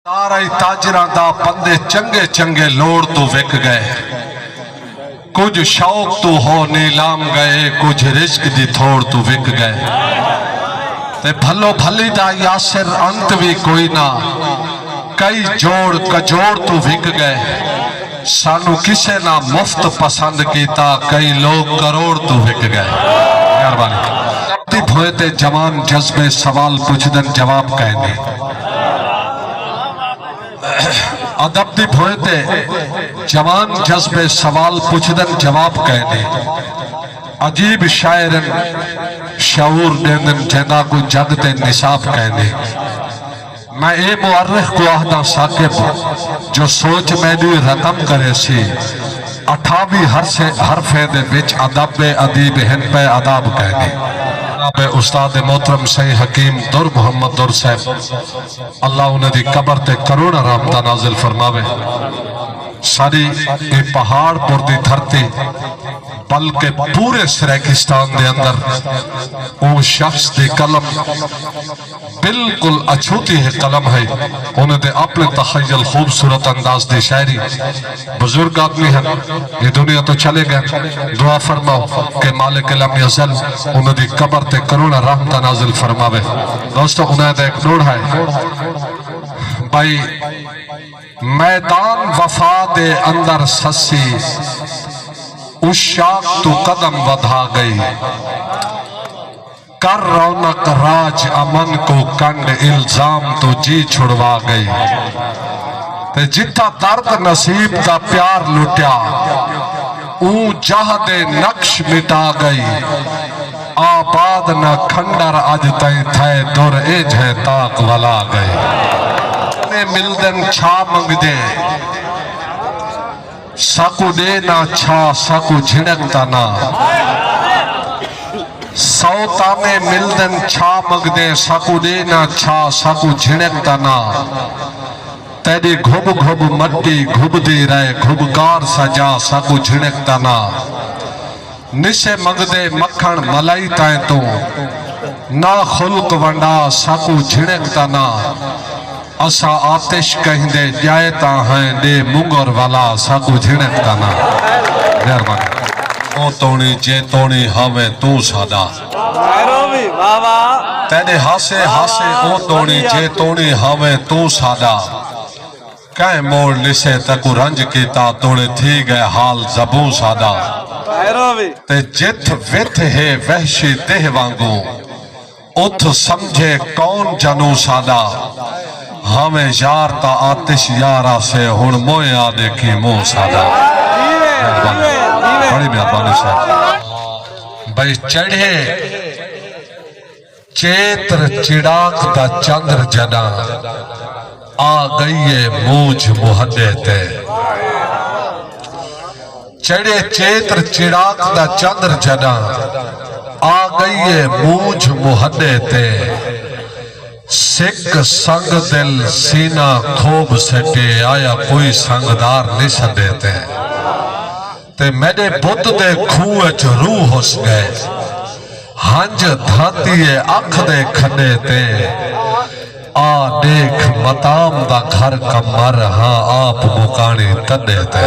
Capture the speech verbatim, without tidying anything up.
سارے تاجراں دا بندے چنگے چنگے لوڑ توں وک ڳئے۔ کجھ شوق توں ہو نیلام ڳئے، کجھ رزق دی تھوڑ توں وک ڳئے۔ تے بھلو بھلی دا یاسر انت وی کوئی نہ، کئی جوڑ کجوڑ توں وک ڳئے۔ سانوں کسے نہ مفت پسند کیتا، کئی لوک کروڑ توں وک ڳئے۔ مہربانی۔ ادب دی بھوئیں تے جوان جذبے سوال پچھدن، جواب کائنی۔ ادب دی بھوئیں تے جوان جذبے سوال پچھدن، جواب کائنی۔ عجیب شاعر ہن، شعور ݙیندن، جیندا کوئی جڳ تے نصاب کائنی۔ میں اے مورخ کوں آہداں ثاقب، جو سوچ میݙی رقم کریسی۔ اٹھاوی حرفیں، حرفیں دے وچ ادب ہے، ادیب ہن پئے، اداب کائنی۔ جناب استاد محترم سئیں حکیم در محمد در صاحب، اللہ انہاں دی قبر تے کروڑاں رحمتاں نازل فرماوے۔ ساݙی اے پہاڑ پور دی دھرتی، بلکہ پورے سرائیکستان دے اندر اوں شخص دی قلم بالکل اچھوتی ہے قلم ہے۔ انہاں دے اپݨے تخیل، خوبصورت انداز دی شاعری۔ بزرگ آدمی ہن، اے دنیا توں چلے ڳئے۔ دعا فرماؤ کہ مالک لم یزل انہاں دی قبر تے کروڑاں رحمتاں نازل فرماوے۔ دوستو، انہاں دا ایک ݙوہڑا ہے بھائی، میدان وفا دے اندر سسی عشاق توں قدم ودھا ڳئی، کر رونق راج امن کوں کنڈ الزام توں جی چھڑوا ڳئی۔ تے جتھاں درد نصیب دا پیار لٹیا، اوں جاہ دے نقش مٹا ڳئی۔ آباد نہ کھنڈر اڄ تئیں تھئے، در اینجھے طاق ولا ڳئے۔ نے ملدن چھا منگدیں، ساکوں ݙے نہ چھا، ساکوں جھنک تاں نہ۔ سو تانے ملدن چھا منگدیں، ساکوں ݙے نہ چھا، ساکوں جھنک تاں نہ۔ تیݙی گھب گھب مٹی گھبدی رہے، گھبکار سجا، ساکوں جھنک تاں نہ۔ نسے منگدے مکھݨ ملائی تئیں توں، نہ خلق ونڈا، ساکوں جھنک تاں نہ۔ اساں آتش کہیں دے ڄائے تاں ہیں، ݙے مونگر ولا، ساکوں جھنک تاں نہ۔ مہربانی۔ او توݨی جے توݨی ہاویں توں ساݙا۔ بھیرو وی، واہ واہ۔ تیݙے ہاسے ہاسے او توݨی جے توݨی ہاویں توں ساݙا۔ کہیں موڑ ݙسے تیکوں رنج کیتا، توڑے تھی ڳئے حال زبوں ساݙا۔ بھیرو وی۔ تے جتھ وتھ ہے وحشی دیہہ وانگوں، اتھ سمجھے کون جنوں ساݙا۔ ہاویں یار تاں آتش یار آسے، ہݨ موئے آ ݙیکھیں منہ ساݙا۔ جیوے، مہربانی۔ جیوے، جیوے۔ بڑی مہربانی صاحب۔ بھئی چڑھے چیتر چڑاک دا چندر جݙاں، آ ڳئی اے مونجھ مہݙے تے۔ چڑھے چیتر چڑاک دا چندر جݙاں، آ ڳئی اے مونجھ مہݙے تے۔ سک سنگ دل سینہ کھوب سٹے، آیا کوئی سنگدار نی سݙے تے۔ تے میݙے بت دے کھوہ اچ روح ہس ڳئے۔ ہنج دھاتی اے اکھ دے کھݙے تے۔ آ ݙیکھ متام دا گھر قمر، ہاں آپ مکاݨی تݙے تے۔